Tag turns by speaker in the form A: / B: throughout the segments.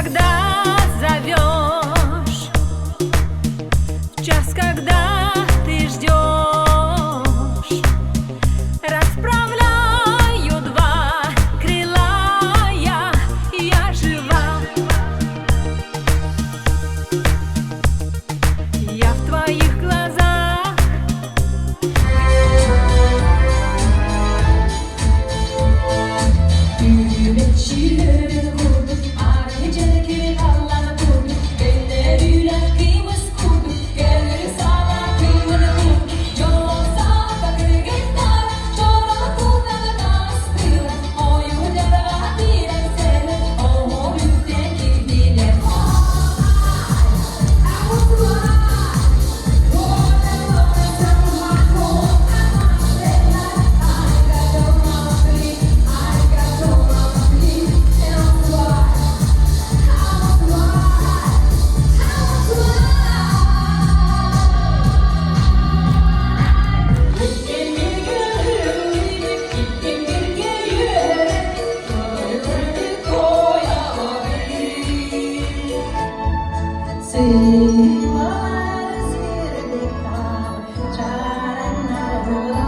A: когда зовешь, в час, когда ты ждешь, расправляю два крыла я жива. Я в твоих глазах.
B: Үмүтчүлөрүн курдук, арыы дьэрэкэ халлаан курдук, көннөрүүлээх кыымыс курдук, көҥүл саҥа кыымын курдук, дьоллоох саата кыргыттар, чороох кутаҕа таастылар, ойуу дьарҕа тиирэн сэлэр, оһо бүттэ кирдилэр. Сыымар сирдиктар чараннарылар,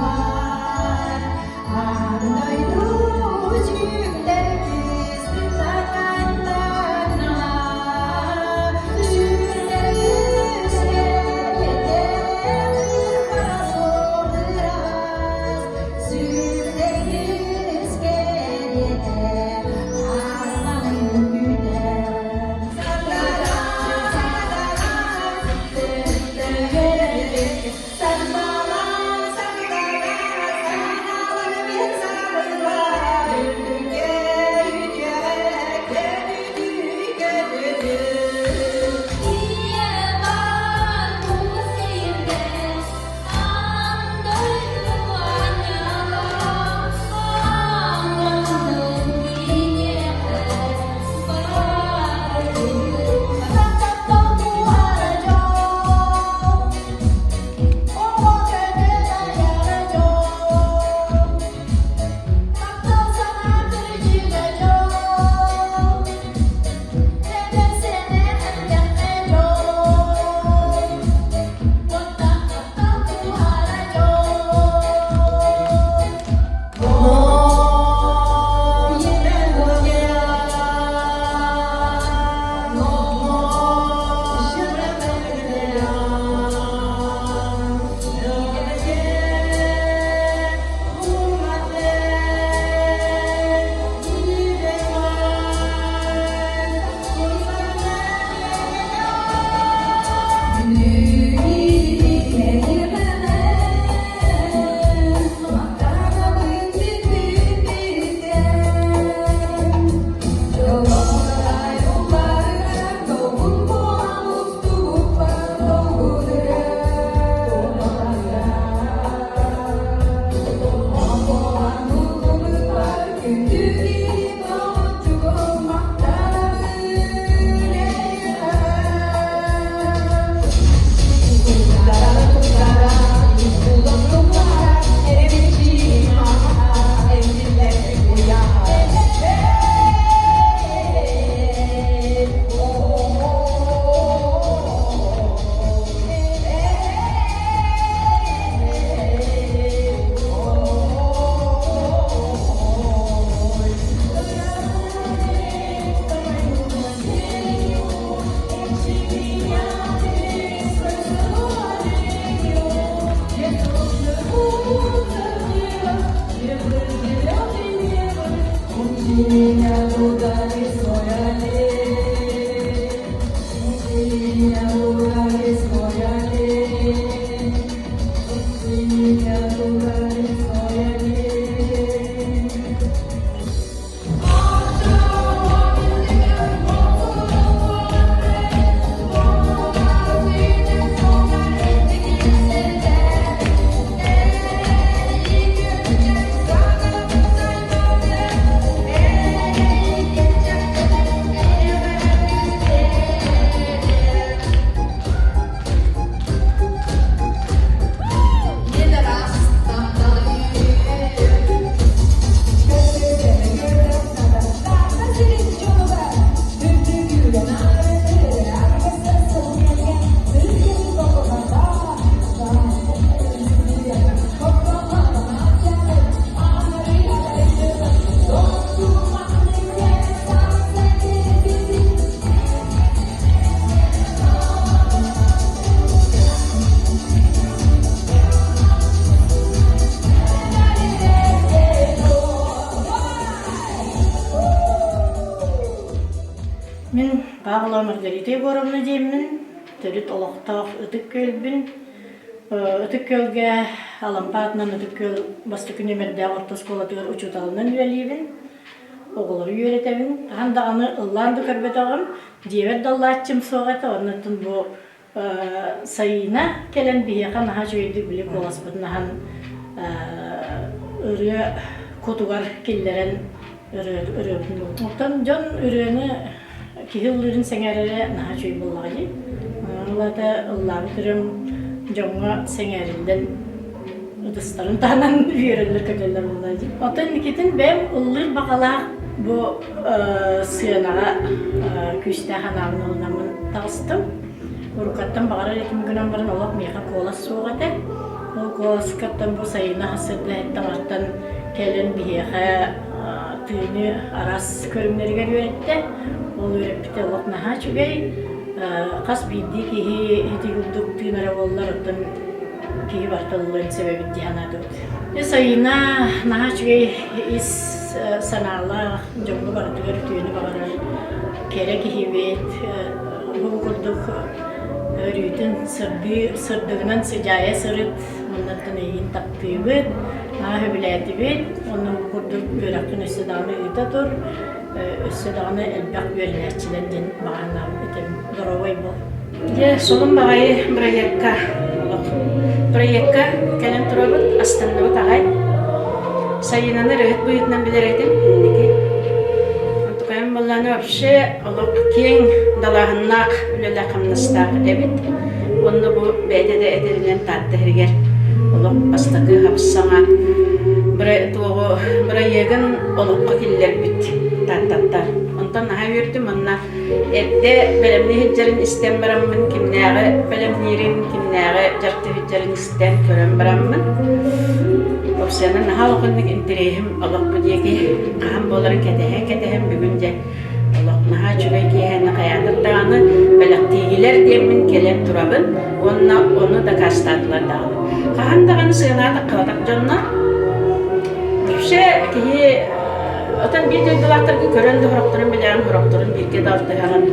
B: Аан дойду сүүрдэр күүс Сүүрдэр күүскэ Сүүрдэр күүскэ арман үҥкүүтэ.
C: Павлова Маргарита Егоровна диэммин, төрүт олохтоох Ытык Күөлбүн. Ытык Күөлгэ Алампа аатынан Ытык Күөл бастакы нүөмэрдээх орто оскуолатыгар учууталынан үлэлиибин, оҕолору үөрэтэбин. Хаһан даҕаны ыллаан да көрбөтөҕүм, дьиэбэр да ыллааччым суох этэ, оннуттан бу Сайыына кэлэн биһиэхэ наһаа үчүгэйдик били куоласпытын аһан ырыа кутугар киллэрэн ырыабытын булбут. Оттон дьон ырыаны киһи ыллыырын сэҥээрэрэ наһаа үчүгэй буоллаҕа дии. Ол аата ыллаабыт ырыам дьоҥҥо сэҥээриллэн ытыстарын таһынан үөрэллэр-көтөллөр буоллаҕа дии. Оттон инникитин бэйэм ыллыыр баҕалаах бу сыанаҕа күүстээх анаабын ылынаммын таҕыстым. Уруккаттан баҕарар этим гынан баран олох миэхэ куолас суох этэ. Ол куоласкаттан бу сайына сырда таҥартан кэлэн биһиэхэ тыыны араас көрүҥнэригэр үөрэттэ. Ол үөрэппитэ олох наһаа үчүгэй. Хас биирдии киһи ити курдук тыынара буоллар, оттон киһи барыта ыллыан сөп эбит дии санаатыбыт. Сайына наһаа үчүгэй ис санаалаах, дьоҥҥо барытыгар үтүөнү баҕарар кэрэ киһибит. Бу курдук өрүүтүн сырдыы, сырдыгынан сыдьаайа сырыт, муннаттан эйигин таптыыбыт, наһаа сөбүлээтибит. Онно бу курдук үөрэххин өссө даҕаны ыыта тур, өссө даҕаны элбэх үөрэнээччилэр диэн баҕа санаабын этэбин. Доруобай буол.
D: Дьэ, солун баҕайы бырайыакка олох. Бырайыакка кэлэн турабыт, астынныбыт аҕай. Сайынаны ырыһыт быһыытынан билэр этим инники. Онтукайым буоллаҕына вообще олох киэҥ далааһыннаах үлэлээх-хамнастаах эбит. Уонна бу бэйэтэ да этэринэн Таатта иһигэр олох бастакы хапсаҥа туоҕу бырайыагын олоххо киллэрбит Тааттаттан. Онтон наһаа үөрдүм уонна Эрдэ бэлэмнии сылдьарын истэн бараммын, кимнээҕи бэлэмниирин, кимнээҕи дьарыктыы сылдьарын истэн, көрөн бараммын, уопсайынан наһаа улаханнык интэриэһим олох бу диэки хаһан буоларын кэтэһэ-кэтэһэн бүгүн дьэ олох наһаа үчүгэй киэһэни хайаатар даҕаны бэлэхтиигилэр диэммин кэлэн турабын уонна ону дакаастаатылар даҕаны. Хаһан даҕаны сыанаҕа таххыбатах дьоннор вообще киһи Отон биир дойдулаахтаргын көрөн да сорохторун билэҕин, сорохторун бииргэ да алтыһаҕын.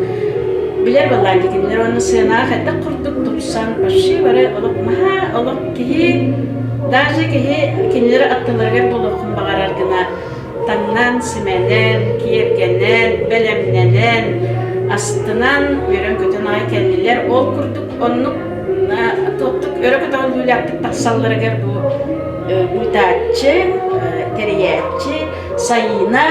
D: Билэр балаан кинилэр уонна сыанаҕа хайдах курдук тупсан, вообще бары олох наһаа олох киһи даже киһи кинилэр аттыларыгар буолуоххун баҕарар гына таҥнан, симэнэн, киэргэнэн, бэлэмнэнэн, астынан, үөрэн-көтөн аҕай кэллилэр. Ол курдук оннук туохтук өрө көтөҕүллүүлээхтик тахсалларыгар бу ыытааччы, тэрийээччи Сайыына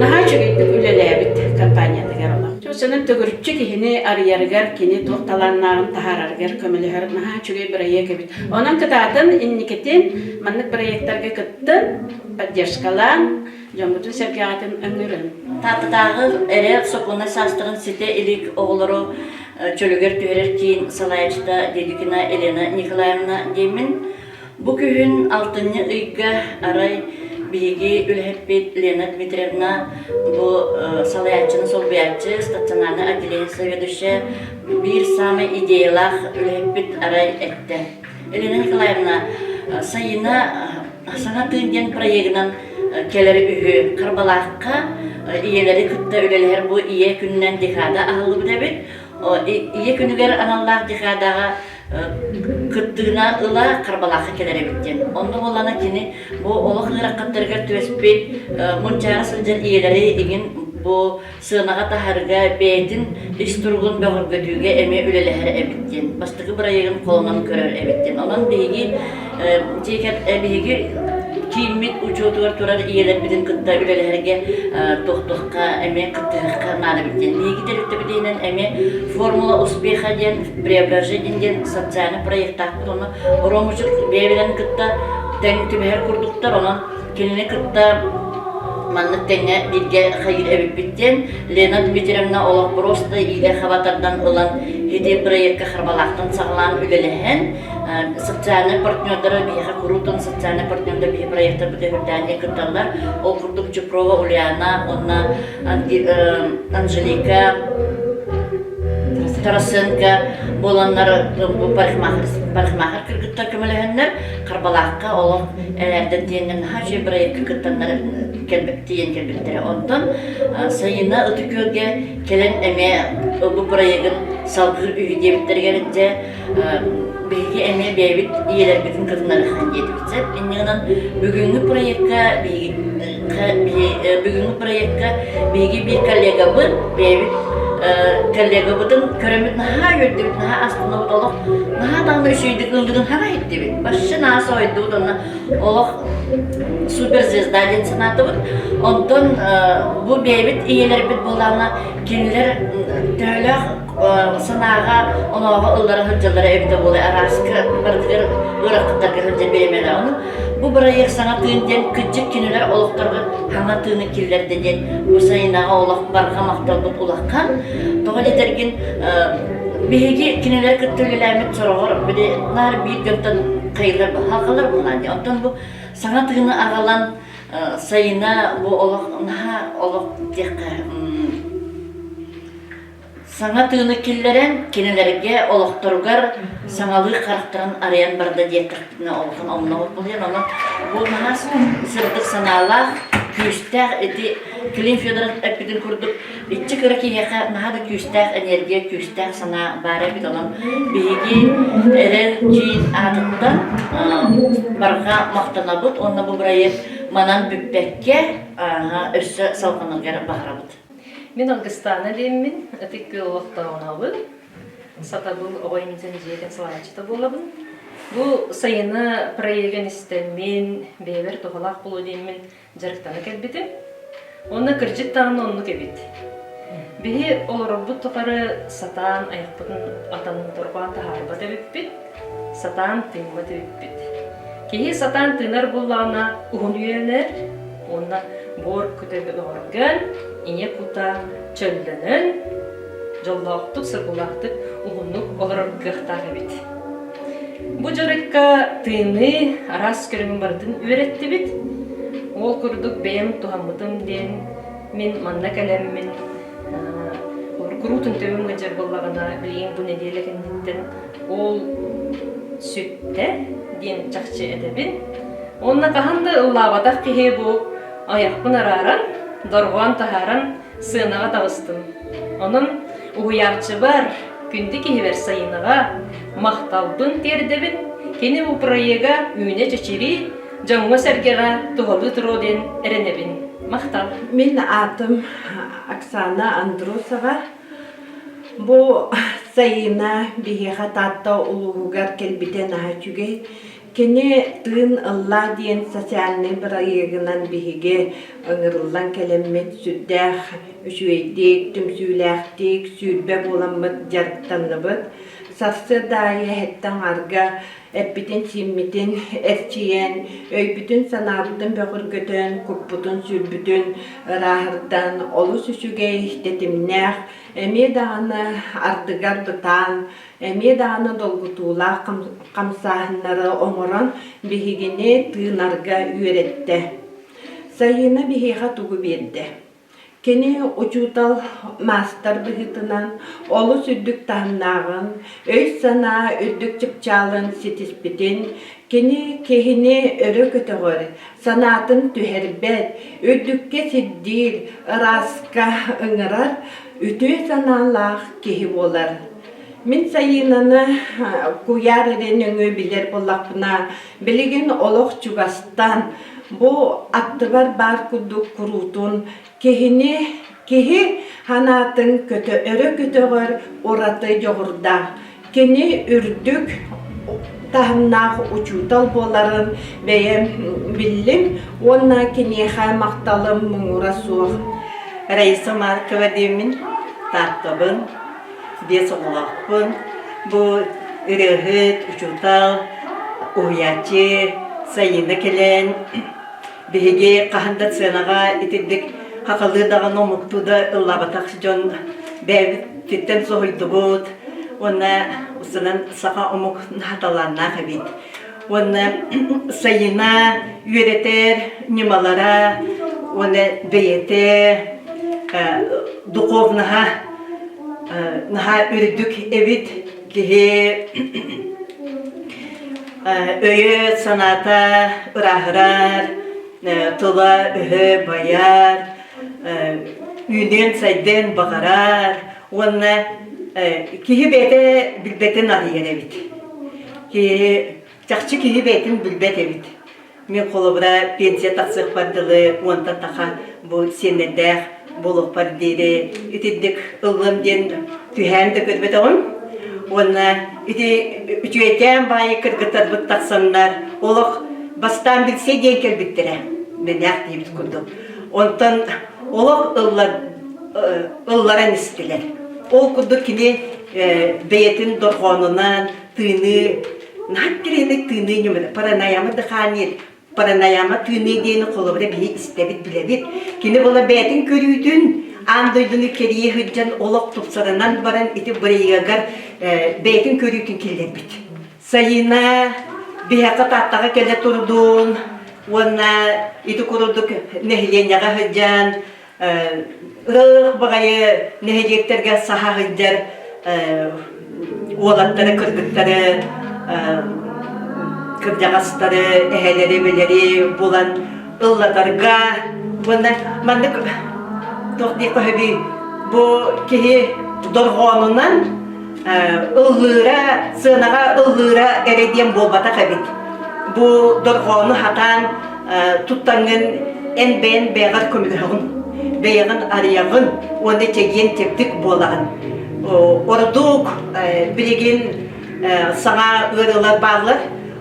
D: наһаа үчүгэйдик үлэлээбит компаниятыгар олох. Чуосанан төгүрүччү киһини арыйарыгар, кини туох талааннааҕын таһаарарыгар көмөлөһөр наһаа үчүгэй бырайыак эбит. Онон кытаатын, инникитин маннык бырайыактарга кыттын, поддержкалаан, дьоҥҥутун-сэргэҕитин ыҥырын.
E: Тааттатааҕы эрэ сокуоннай саастарын ситэ илик оҕолору чөлүгэр түһэрэр киин салайааччыта Дедюкина Елена Николаевна диэммин. Бу күһүн алтынньы ыйга арай биһиги үлэһиппит Лена Дмитриевна бу салайааччыны солбуйааччы, стационарнай отделение заведующая биир саамай идеялаах үлэһиппит арай эттэ. Елена Николаевна Сайына Саҥа тыын диэн проегынан кэлэр үһү Харбалаахха ийэлэри кытта үлэлэһэр бу ийэ күнүнэн декада аһыллыбыт эбит. Ийэ күнүгэр аналлаах декадаҕа кыттыына ыла Харбалаахха кэлэр эбит диэн. Онно буоллаҕына кини бу олох ыарахаттарыгар түбэспит мунчаара сылдьар ийэлэри иҥин бу сыанаҕа таһарга бэйэтин ис туругун бөҕөргөтүүгэ эмиэ үлэлэһэр эбит диэн бастакы бырайыагын холонон көрөр эбит диэн. Онон биһиги биһиги кииммит учуотугар турар ийэлэрбитин кытта үлэлэһэргэ туохтуохха эмиэ кыттыһыахха наада эбит диэн. Биһиги тэрилтэбитинэн эмиэ формула успеха диэн преображение диэн социальный проектаахпыт онно Ромучук бэйэбинэн кытта тэҥ түбэһэр курдуктар онон кинини кытта маннык тэҥҥэ бииргэ хайыыр эбиппит диэн Лена Дмитриевна олох просто иилэ хаба тардан ылан ити проекка Харбалаахтан саҕалаан үлэлэһэн социальнай партнердары биһиэхэ куруутун социальнай партнердар биһи проектарбыт үрдээнньэ кытталлар. Ол курдук Чупрова Ульяна уонна Анжелика Тарасенко буоланнар бу парикмахер кыргыттар көмөлөһөннөр Харбалаахха олох эрдэн тиэннэр наһаа үчүгэй проекка кыттаннар. тиийэн кэлбиттэрэ. Онтон Сайына Ытык Күөлгэ кэлэн эмиэ бу бырайыагын салгыыр үһү диэбиттэригэр дьэ биһиги эмиэ бэйэбит ийэлэрбитин кытыннарыахха диэтибит сөп. Инньэ гынан бүгүҥҥү проекка бүгүҥҥү проекка биһиги биир коллегабыт бэйэбит коллегабытын көрөммүт наһаа үөрдүбүт, наһаа астынабыт олох наһаа даҕаны үчүгэйдик ыллыгын хаҥа иһиттибит. Вообще наһаа соһуйдубут уонна олох суперзвезда диэн санаатыбыт. Онтон бу бэйэбит ийэлэрбит буоллаҕына кинилэр төһөлөөх санааҕа онооҕо ыллара сылдьаллара эбитэ буолуо арааска барытыгар ыарахаттарга сылдьар бириэмэлэр. Ону бу бырайыак саҥа тыын диэн кырдьык кинилэр олохторугар саҥа тыыны киллэрдэ диэн бу сайынаҕа олох барҕа махталбыт улахан. Тоҕо диэтэргин биһиги кинилэри кытта үлэлээммит сороҕор били наар биир дьонтон хайылар халҕалар буоллаан дии. Онтон бу саҥа тыыны аҕалан сайына бу олох наһаа олох диэххэ Саҥа тыыны киллэрэн, кинилэргэ олохторугар саҥалыы харахтарын арыйан барда диэтэхпитинэ олохон омнобут буолуон. Онон бу наһаа сырдык санаалаах, күүстээх ити Клим Федоров эппитин курдук иччи кыра киһиэхэ наһаа да күүстээх энергия, күүстээх санаа баар эбит. Онон биһиги Эрэл киин аатыттан барҕа махтанабыт уонна бу бырайыак манан бүппэккэ өссө салҕанарыгар баҕарабыт.
F: Мин Алгыстаана диэммин, Ытык Күөл олохтооҕунабын, Сатабыл оҕо имитин дьиэтин салайааччыта буолабын. Бу сайыны проегын истэммин, бэйэбэр туһалаах буолуо диэммин дьарыктана кэлбитим. Уонна кырдьык даҕаны оннук эбит. Биһи олорорбут тухары сатаан айахпытын атан торҕоон таһаарбат эбиппит, сатаан тыыммат эбиппит. Киһи сатаан тыынар буоллаҕына уһун үйэлэнэр уонна буор кута бөҕөргөөн, ийэ кута чөллөнөн, дьоллоохтук, сыргылаахтык уһуннук олорор кыахтаах эбит. Бу дьарыкка тыыныы араас көрүҥүн барытын үөрэттибит. Ол курдук бэйэм туһаммытым диэн мин манна кэлэммин куруутун төбөм ыалдьар буоллаҕына билигин бу нэдиэлэ кэнниттэн ол сүттэ диэн чахчы этэбин. Уонна хаһан да ыллаабатах киһи бу айахпын арааран, дорҕоон таһааран сыанаҕа таҕыстым. Онон уһуйааччыбар, күндү киһибэр Сайынаҕа махталбын тиэрдэбин. Кини бу проега үүнэ-чэчирии, дьоҥҥо-сэргэҕэ туһалыы туруо диэн эрэнэбин. Махтал!
G: Мин аатым Оксана Андросова. Бу Сайыына биһиэхэ Таатта улууһугар кэлбитэ наһаа үчүгэй. Кини Тыын ыллаа диэн социальнай бырайыагынан биһиги ыҥырыллан кэлэммит сүрдээх үчүгэйдик, түмсүүлээхтик, сүүрбэ буоламмыт дьарыктанныбыт. Сарсыарда аайы эһэттэн аҥаарга эппитин-сииммитин эрчийэн, өйбүтүн-санаабытын бөҕөргөтөн, куппутун-сүрбүтүн ырааһырдан олус үчүгэй, тэтимнээх, эмиэ даҕаны ардыгар бытаан, эмиэ даҕаны долгутуулаах хамсааһыннары оҥорон биһигини тыынарга үөрэттэ. Сайыына биһиэхэ тугу биэрдэ? Кини учуутал, маастар быһыытынан олус үрдүк таһымнааҕын, өй-санаа үрдүк чыпчаалын ситиспитин, кини киһини өрө көтөҕөр, санаатын түһэрбэт, үрдүккэ сирдиир, ырааска ыҥырар үтүө санаалаах киһи буолар. Мин Сайыынаны куйаар эрэ нөҥүө билэр буоллахпына, билигин олох чугастан бу аттыбар баар курдук куруутун киһини киһи санаатын көтө өрө көтөҕөр ураты дьоҕурдаах. Кини үрдүк таһымнаах учуутал буоларын бэйэм биллим уонна киниэхэ махталым муҥура суох.
H: Раиса Маркова диэммин, Тааттабын, биэс оҕолоохпун. Бу ырыаһыт, учуутал, уһуйааччы Сайыына кэлэн биһиги хаһан да сценаҕа итирдик хахалыы даҕаны омуктуу да ыллаабатах дьон бэйэбититтэн соһуйдубут уонна устунан саха омук наһаа талааннаах эбит. Уонна Сайыына үөрэтэр ньымалара уонна бэйэтэ духовнаһа наһаа үрдүк эбит киһи өйө санаата ырааһырар. тыла-өһө байар, үүнүөн-сайдыан баҕарар уонна киһи бэйэтэ билбэтин арыйар эбит. Киһи чахчы киһи бэйэтин билбэт эбит. Мин холобура пенсия тахсыахпар дылы уонтан таха бу сиэннэрдээх буолуохпар диэри итинник ыллым диэн түһээн да көрбөтөҕүм. Уонна ити үчүгэйкээн баайы кыргыттарбыт тахсаннар олох бастаан билсэ диэн кэлбиттэрэ. Мэнээх диэбит курдук. Онтон олох ыллар, ылларан истилэр. Ол курдук кини бэйэтин дорҕоонунан тыыныы наһаа кириэник тыыныы ньымата пранаяма дыхание пранаяма тыыныы диэни холобура биһи истэбит билэбит кини була бэйэтин көрүүтүн аан дойдуну кэрийэ сылдьан олох тупсарынан баран ити бырайыагар бэйэтин көрүүтүн киллэрбит Сайына биһиэхэ Тааттаҕа кэлэ турдун уонна ити курдук нэһилиэнньэҕэ сылдьан ыраах баҕайы нэһилиэктэргэ саһа сылдьар уолаттары, кыргыттары, кырдьаҕастары, эһэлэри, эбэлэри булан ыллатарга уонна маннык туох диэххэ сөбүй бу киһи дорҕоонунан ыллыыра, сыанаҕа ыллыыра эрэ диэн буолбатах эбит. Бу дорҕоону хатаан туттаҥҥын эн бэйэн бэйэҕэр көмөлөһөҕүн, бэйэҕин арыйаҕын уонна чэгиэн чэбдик буолаҕын. Ордук билигин саҥа ыарыылар бааллар.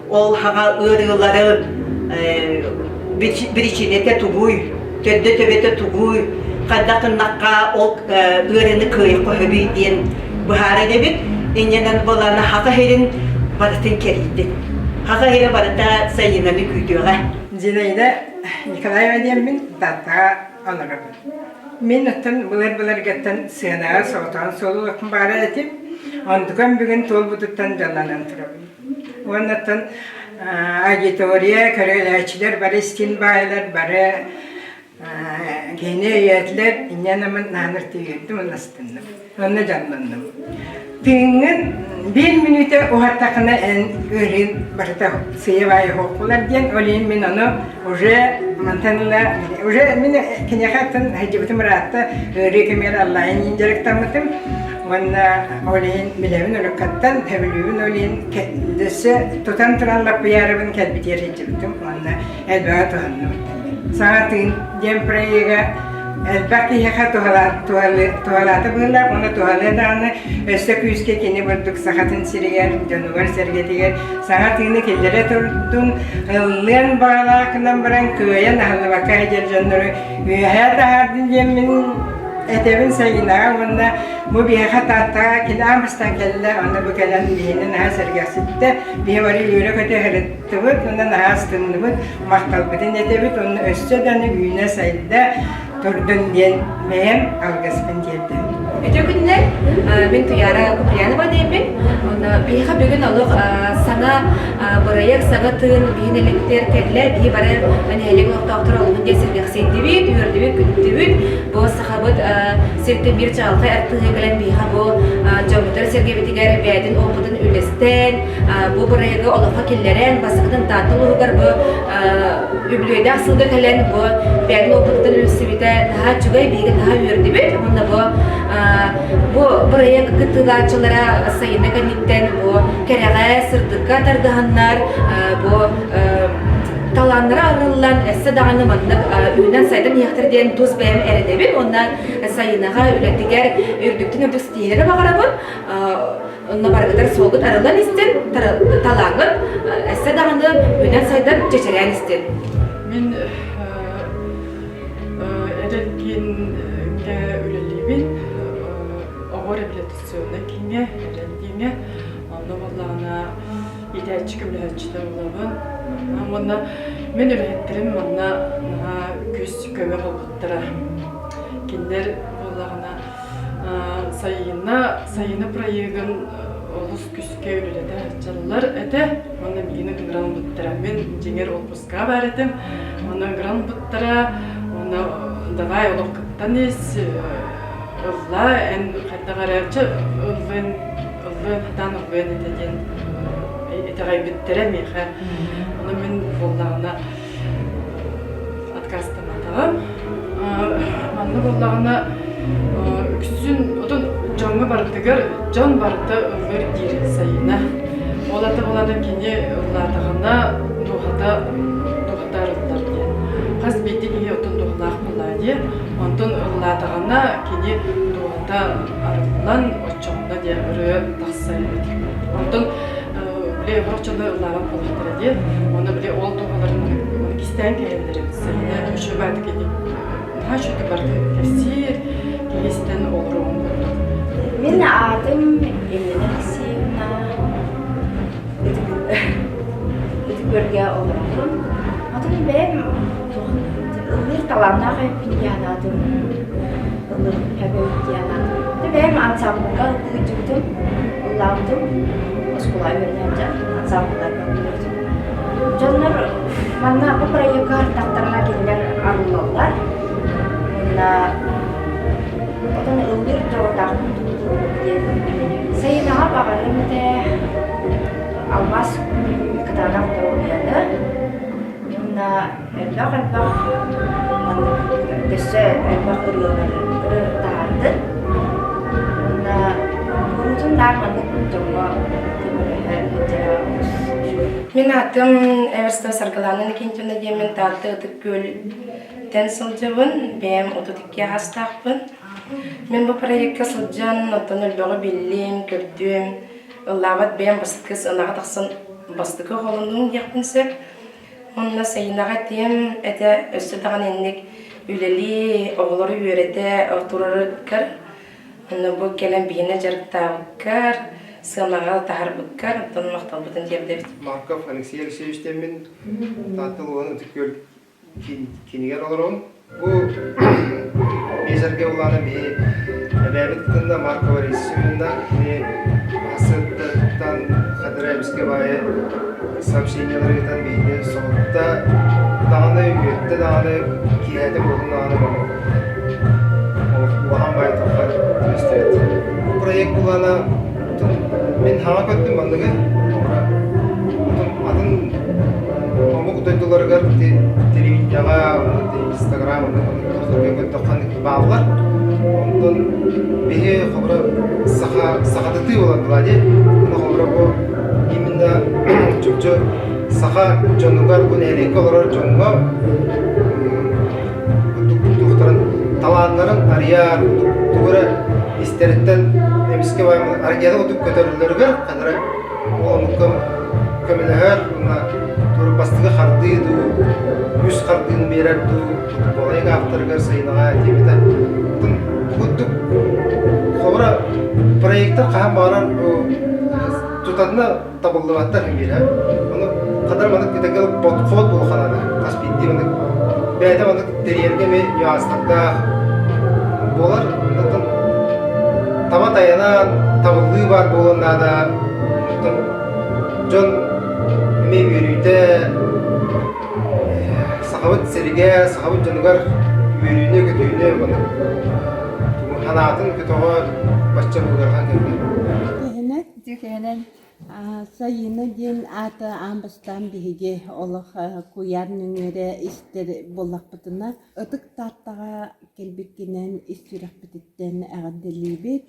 H: Ол хаҥа ыарыылары биричиинэтэ тугуй, төрдө-төбөтө тугуй, хайдах гыннахха ол ыарыыны кыайыахха сөбүй диэн быһаарар эбит. Инньэнэн буолаана хаха сирин барытын кэрийдин. Хаха сирэ барыта сайынаны күүтүөҕэ.
I: Зинаида Николаева диэммин Тааттаҕа олоробун. Мин оттон былыр-былыргыттан сыанаҕа соҕотоҕун суолулукпун баҕарар этим. Онтукам бүгүн туолбутуттан дьоллонон турабын. Уонна оттон аудитория, көрөөччүлэр бары истин баайылар, бары киһини өйөөтүлэр, инньэ намын нааныр тиийэрдим уонна астынным. Онно дьаннанным. Тыыҥҥын биир мүнүүтэ уһаттахына эн ыарыын барыта сыйа-баайа суох буолар диэн, ол иһин мин ону уже мантан ыла уже мин киниэхэ аттан сылдьыбытым ыраатта, ыарыы кэмигэр аллаайын дьарыктаммытым. Уонна ол иһин билэбин уруккаттан, сөбүлүүбүн ол иһин өссө тутан туран лаппыйаарыбын кэлбитигэр сылдьыбытым уонна элбэҕи туһанным. Саҥа тыын диэн проега элбэх киһиэхэ туһалаата быһыылаах уонна туһалыа даҕаны өссө күүскэ кини бурдук сахатын сиригэр, дьонугар-сэргэтигэр саҥа тыыны киллэрэ турдун, ыллыан баҕалаах гынан баран кыайан аһыллыбакка сылдьар дьоннору үөһээ таһаардын диэммин этэбин Сайынаҕа уонна бу биһиэхэ Тааттаҕа кини аан бастаан кэллэ, онно бу кэлэн биһини наһаа сэргэхситтэ, биһи бары үөрэ-көтө сырыттыбыт уонна наһаа астынныбыт, махталбытын этэбит уонна өссө даҕаны үүнэ-сайда турдун диэн бэйэм алгыспын тиэрдэбин.
J: Үтүө күнүнэн, мин Туяра Куприянова диэммин. Онно биһиэхэ бүгүн олох саҥа бырайыак, саҥа тыын биһи нэһилиэкпитигэр кэллэ. Биһи бары нэһилиэк олохтоохторо олуһун диэн сэргэхсийдибит, үөрдүбүт, күттүбүт. Бу сахабыт сиртэн биир чаҕылхай артыыһа кэлэн биһиэхэ бу дьоммутугар-сэргэбитигэр бэйэтин опытын үллэстэн, бу бырайыагы олоххо киллэрэн, бастакытын Таатта улууһугар бу үбүлүөйдээх сылга кэлэн бу бэйэтин опытыттан үлүссүбүтэ наһаа үчүгэй, биһиги наһаа үөрдүбүт. Уонна бу бу бырайыак кыттыылааччылара сайына кэнниттэн бу кэрэҕэ, сырдыкка тардыһаннар, бу талааннара арыллан, өссө даҕаны маннык үүнэн-сайдан иһиэхтэр диэн тус бэйэм эрэнэбин уонна Сайынаҕа үлэтигэр үрдүктэн үрдүк ситиһиилэри баҕарабын. Онно барыгытар суолгут арыллан истин, талааҥҥыт өссө даҕаны үүнэн-сайдан чэчирээн истин.
K: Мин эдэр кииҥҥэ үлэлиибин. Оҕо реабилитационнай кииҥҥэ, эрэл диэҥҥэ. Онно буоллаҕына иитээччи көмөлөһөөччүтэ буолабын. Уонна мин үлэһиттэрим манна наһаа күүс-көмө буолбуттара. Кинилэр буоллаҕына Сайына, Сайына проегын олус күүскэ үлэлэтэ сылдьаллар этэ. Уонна миигин ыҥыран ылбыттара. Мин дьиҥэр отпускаҕа баар этим. Уонна ыҥыран ылбыттара. Уонна давай олох кыттан ис, ылла, эн хайдах эрэ чэ ыллыан, ыллыан, сатаан ыллыан этэ диэн итэҕэйбиттэрэ миэхэ. Ону мин буоллаҕына. ыллаабатаҕым. Манна буоллаҕына үксүн отон дьоҥҥо барытыгар дьон барыта ыллыыр диир Сайыына. Ол ата буолаата кини ыллаатаҕына дууһата дууһата арыллар диэн. Хас биирдии киһи оттон дууһалаах буоллаҕа дии. Онтон ыллаатаҕына кини дууһата арыллан оччоҕуна диэн ырыа тахсар эбит. Онтон били сорох дьоно ыллаабат буоллахтара дии. Онно били ол дууһаларын ону кистээн кэһэллэр эбит. Сайыына үчүгэй баайдык кини наһаа үчүгэйдик барытын кэпсиир, киһи истэн олоруон курдук.
L: Мин аатым Елена Алексеевна. Ытык-Күөлгэ олоробун. Атын бэйэм ыллыыр талааннаах эбиппин дии санаатым. Ыллыырбын сөбөбүт дии санаатым. Бэйэм ансаамбылга ыллыырдьыбытым, ыллаабытым. Оскуолаҕа үөрэнэ сылдьан ансаамбылларга ыллыырдым. Дьоннор манна бу проекка артахтарына кинилэр арыллаллар. Уонна отон ыллыыр дьоҕурдаахпын диэн билинэбин. Сайынаҕа баҕарыам этэ алмаас кытаанах доруобуйаны уонна элбэх-элбэх маннык өссө элбэх ырыалары таһаардын уонна куруутун наар маннык дьоҥҥо көмөлөһө сылдьара олус үчүгэй.
M: Мин аатым Эверстова Саргылаана Иннокентьевна диэммин Таатта Ытык Күөлтэн сылдьабын. Бэйэм 32 аастаахпын. Мин бу проекка сылдьан, оттон элбэҕи биллим, көрдүм. Ыллаабат бэйэм бастакы сыанаҕа тахсан бастакы холонуум диэхпин сөп. Онно Сайынаҕа этиэм этэ өссө даҕаны инник үлэлии, оҕолору үөрэтэ турарыгар, онно бу кэлэн биһиэнэ дьарыктаабыккар, сыанаҕа таһаарбыккар, оттон махталбытын тиэрдэбит.
N: Марков Алексей Алексеевич диэммин Таатта улууһун Ытык Күөл кинигэр олоробун. Бу биэсэргэ улаана биһи эбээбит кытынна Маркова Раиса кини хассыаттан хадыра эмискэ баайы сообщениялары ыытан биһини соһутта даҕаны үөттэ даҕаны киэһэтэ буолун даҕаны улахан баайы тоққа түбэстибит. Бу проект улаана мин хаҥа көттүм манныгы атын омук дойдуларыгар телевидениеҕа инстаграм көрдөххө бааллар онтон биһи холобура саха сахатытыы буолар буолаа дии холобура бу именно чопчу саха дьонугар бу нэһилиэккэ олорор дьоҥҥо туохтарын талааннарын арыйар тугу эрэ истэриттэн эмискэ арыйата курдук көтөрүллэригэр ханара ол омукка көмөлөһөр уонна тур бастакы хардыы дуу үс хардыыны биэрэр дуу балайык авторыгар сайынаҕа диэбитэ курдук холобура проектар хаһан баҕарар тутанна табыллыбаттар биирэ. Ону хатар маннык кытагыл подход буолханана хас биирдии маннык бэйэтэ маннык тэрийэргэ эмиэ нюанстардаах буолар. Онтон таба тайанан табыллыы баар буолуон наада. Онтон дьон эмиэ үөрүүтэ сахабыт сиригэ, сахабыт дьонугар үөрүүнү-көтүүнү маннык санаатын көтөҕөр бачча быгархан кэллэ.
G: Кэһэнэн Сайыына диэн ааты аан бастаан биһиги олох куйаар нөҥүөрэ истэр буоллахпытына, Ытык Тааттаҕа кэлбиккинэн ис сүрэхпититтэн эҕэрдэлиибит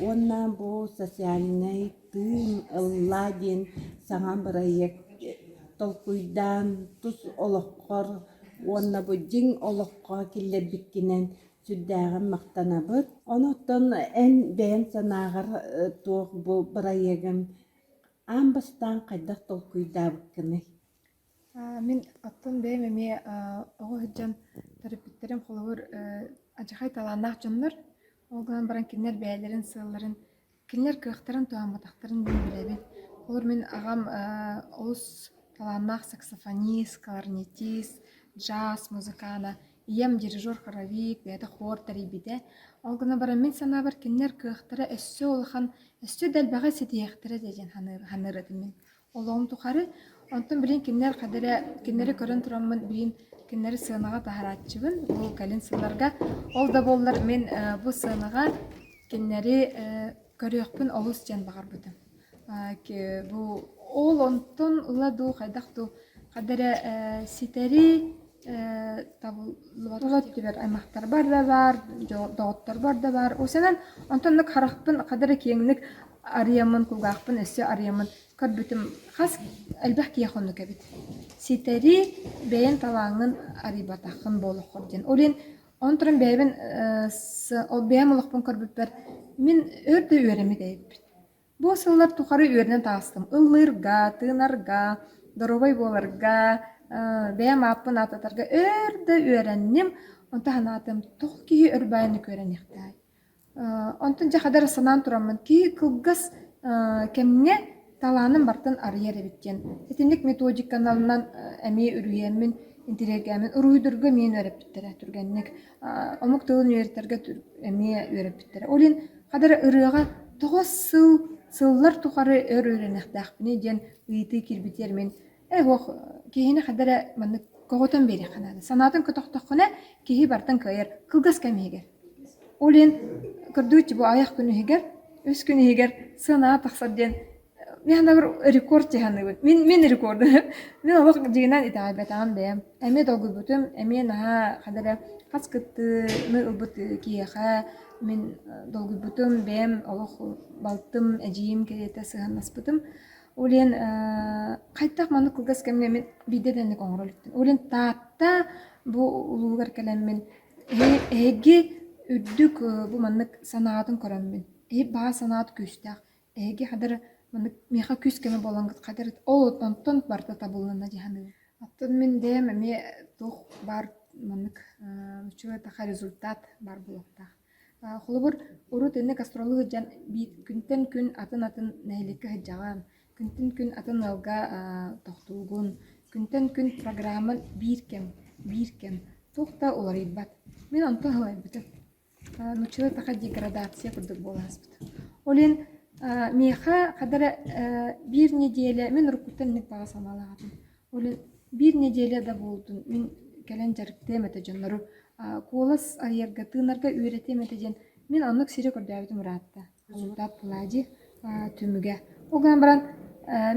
G: уонна бу социальнай тыын ыллаа диэн саҥа бырайыак толкуйдаан тус олоххор уонна бу дьиҥ олоххо киллэрбиккинэн Сүрдээҕин махтанабыт. Онон эн бэйэҥ санааҕар туох бу бырайыагын аан бастаан хайдах толкуйдаабыккыный?
O: Мин оттон бэйэм эмиэ оҕо сылдьан төрөппүттэрим холобур адьахай талааннаах дьоннор. Ол гынан баран кинилэр бэйэлэрин сыалларын Кинилэр кыахтарын туһамматахтарын мин билэбин. Холобур, мин аҕам олус талааннаах саксофонист, кларнетист, джаз музыкана, ийэм дирижер-хоровик, бэйэтэ хор тэрийбитэ. Ол гынан баран мин санаабар кинилэр кыахтара өссө улахан, өссө да элбэҕи ситиһиэхтэрэ диэн саныыр этим мин. Олоҕум тухары. Онтон билигин кинилэр хада эрэ кинилэри көрөн тураммын билигин кинилэри сыанаҕа таһарааччыбын. Бу кэлин сылларга. Ол да буоллар мин бу сыанаҕа кинилэри көрүөхпүн олус диэн баҕарбытым. Бу ол онтон ыла дуу хайдах дуу хада эрэ ситэри табыллыбатах өттүбэр аймахтарбар да баар, доҕотторбор да баар. Осенан онтон оннук харахпын хадара киэҥник арыйаммын, кулгаахпын өссө арыйаммын көрбүтүм хас элбэх киһиэхэ оннук эбит. Ситэри бэйэҥ талааҥҥын арыйбатаххын буолуоххун диэн. Ол иһин он туран бэйэбин ол бэйэм олохпун көрбүппэр мин өр да үөрэммит эбиппин. Бу сыллар тухары үөрэнэн таҕыстым. Ыллыырга, тыынарга, доруобай буоларга, бэйэм ааппын ааттатарга өр да үөрэнним. Онтон санаатым, тоҕо киһи өр баайыннык үөрэниэхтээй? Онтон дьэ хадара санаан тураммын, киһи кылгас кэмҥэ талаанын барытын арыйар эбит диэн. Итинник методиканан эмиэ үруйэммин, интириэргээммин уруһуйдурга эмиэ үөрэппиттэрэ түргэнник. Омук тылын үөрэтэргэ эмиэ үөрэппиттэрэ. Ол иһин хадара ырыаҕа тоҕо сыл сыллар тухары өр үөрэниэхтээхпиний диэн ыйытыы киирбитигэр мин ээ уох киһини хада эрэ маннык көҕүтэн биэриэххэ наада. Санаатын көтөхтөххүнэ киһи барытын кыайар кылгас кэм иһигэр. Ол иһин көрдүүччү бу айах күн иһигэр, үс күн иһигэр сыанаҕа тахсар диэн мин санаабар рекорд дьаһаныыбын. Мин мин рекорд. Мин олох дьиҥинэн итэҕэйбэтэҕим бэйэм. Эмиэ долгуйбутум, эмиэ наһаа ханна эрэ хас кыттыыны ылбыт киһиэхэ мин долгуйбутум, бэйэм олох балтым, эдьиийим кэриэтэ сыһыаннаспытым. Ол иһин хайдах маннык кылгас кэмҥэ мин биирдэ да инник оҥоро иликпин. Ол иһин Таатта бу улууһугар кэлэммин эһиги үрдүк бу маннык санаатын көрөммүн, эһи баҕа санаат күүстээх, эһиги хадыр маннык миэхэ күүс көмө буолаҥҥыт хадыр ол онтон барыта табыллына дии саныыбын. Оттон мин бэйэм эмиэ туох баар маннык үчүгэй таха результат баар буолуохтаах. Холобур, урут инник гастроллуу сылдьан биир күнтэн күн атын-атын нэһилиэккэ сылдьаҕын, күнтэн күн атын ыалга тохтуугун, күнтэн күн программа биир кэм, биир кэм, туох да уларыйбат. Мин онтон сылайбытым. Нууччалыы таха деградация курдук буола ааспыт. Ол иһин миэхэ хада эрэ биир нэдиэлэ мин уруккуттан инник баҕа санаалаах этим. Ол иһин биир нэдиэлэ да буолтун мин кэлэн дьарыктыам этэ дьоннору куолас арыйарга, тыынарга үөрэтиэм этэ диэн мин оннук сири көрдөөбүтүм ыраатта. Результат буолаа дии түмүгэ. Ол гынан баран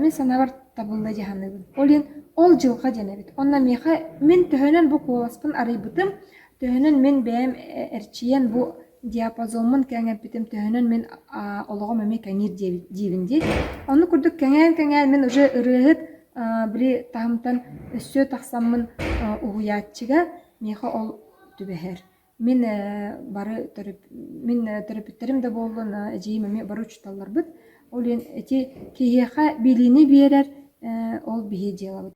O: мин санаабар табылла дии саныыбын. Ол иһин ол дьылҕа диэн эбит. Онно миэхэ мин төһөнөн бу куоласпын арыйбытым, төһөнөн мин бэйэм эрчийэн бу диапазоммун кэҥэппитим, төһөнөн мин олоҕум эмиэ кэҥиир диибин дии. Оннук курдук кэҥээн-кэҥээн мин уже ырыаһыт били таһымтан өссө тахсаммын уһуйааччыга миэхэ ол түбэһэр. Мин бары мин төрөппүттэрим да буоллун, эдьиийим эмиэ бары учууталларбыт. Ол иһин ити киһиэхэ билиини биэрэр ол биһи дьыалабыт.